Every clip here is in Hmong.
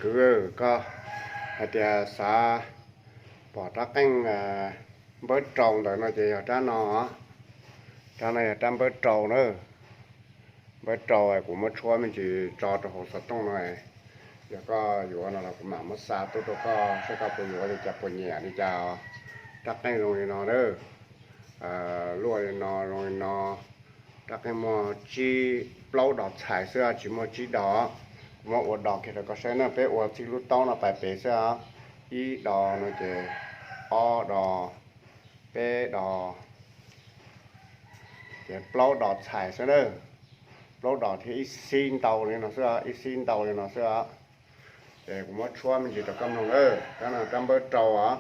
Kwv, koj hais tias xav pom rab qeej npawb rau ntawd no ces yog rab no. Rab no yog rab npawb rau na. Npawb rau, kuv muab tshuab me ntsis tso rau hauv xov tooj no. Yog koj yuav no los kuv mam muab xa tuaj rau koj saib koj puas yuav li cas, puas nyiam li cas. Rab qeej zoo li no na. Luaj li no, zoo li no. Rab qeej muaj tsib, plaub dos txhais xwb, tsis muaj tsib dos. Kuv muab ua dos kiag rau koj saib na, peb ua txij lub taub no pais pem xwb. Ib dos no ces, ob dos, peb dos, ces plaub dos txhais xwb na. Plaub dos thiab ib xib ntau li no xwb, ib xib ntau li no xwb. Ces kuv muab tshuab me ntsis rau koj mloog na. Rab no rab npawb rau os.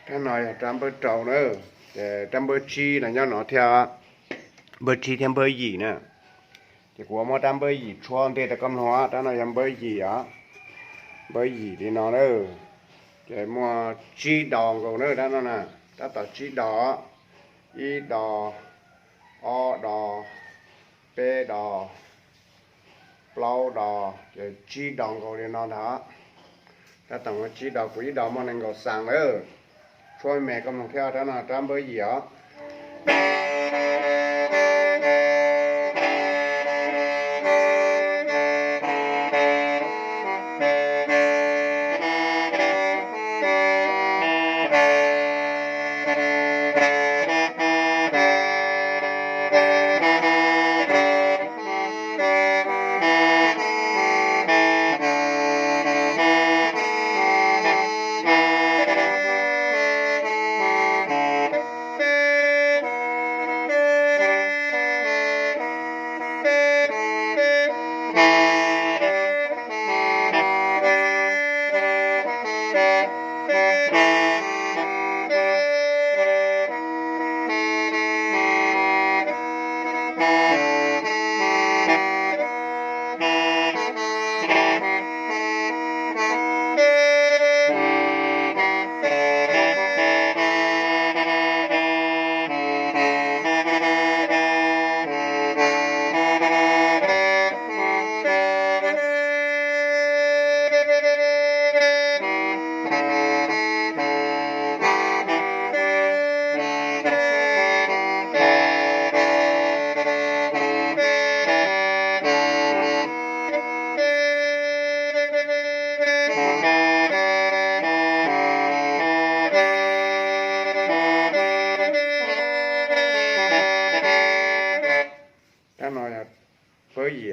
Rab no yog rab npawb rau na. Ces rab npawb tsib no nyob no thiab. Npawb tsib thiab npawb yim na. Ces kuv muab rab npawb yim tshuab ntej rau koj mloog. Rab no yog npawb yim os. Npawb yim li no na. Ces muaj tsib dos nkaus na rab no na. Tab tom tsib dos. Ib dos, ob dos, peb dos, plaub dos, ces tsib dos nkaus li no ntag. Tab tom muaj tsib dos, kuv ib dos muaj nees nkaum xas lawm. Tshuab me me koj mloog thiab, rab no rab npawb yim os.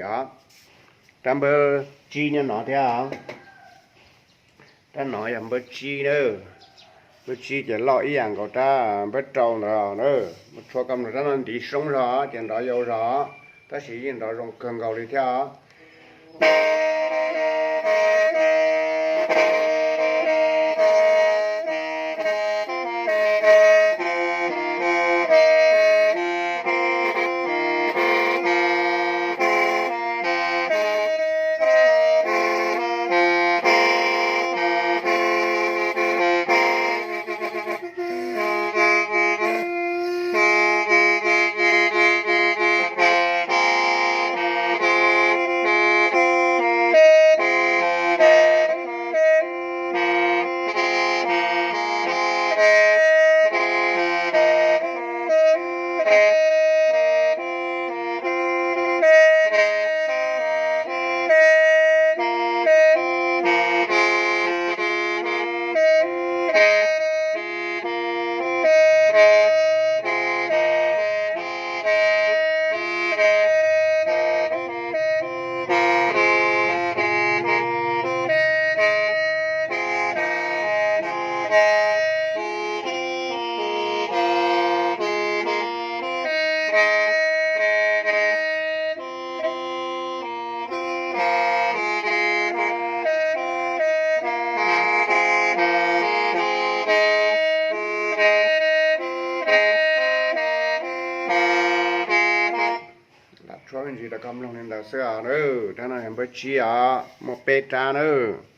Os, rab npawb tsib nyob no thiab. Rab no yog npawb tsib na. Npawb tsib ces loj ib yam nkaus rab npawb rau ntawd na. Mus tshua kom rab no ntiv soob zog ces nrov yau zog, tab sis yeej nrov zoo kawg nkaus li thiab os. Lam tshuab me ntsis rau koj mloog li ntawd xwb os. Rab no yog npawb tsib os, muaj peb rab nawb.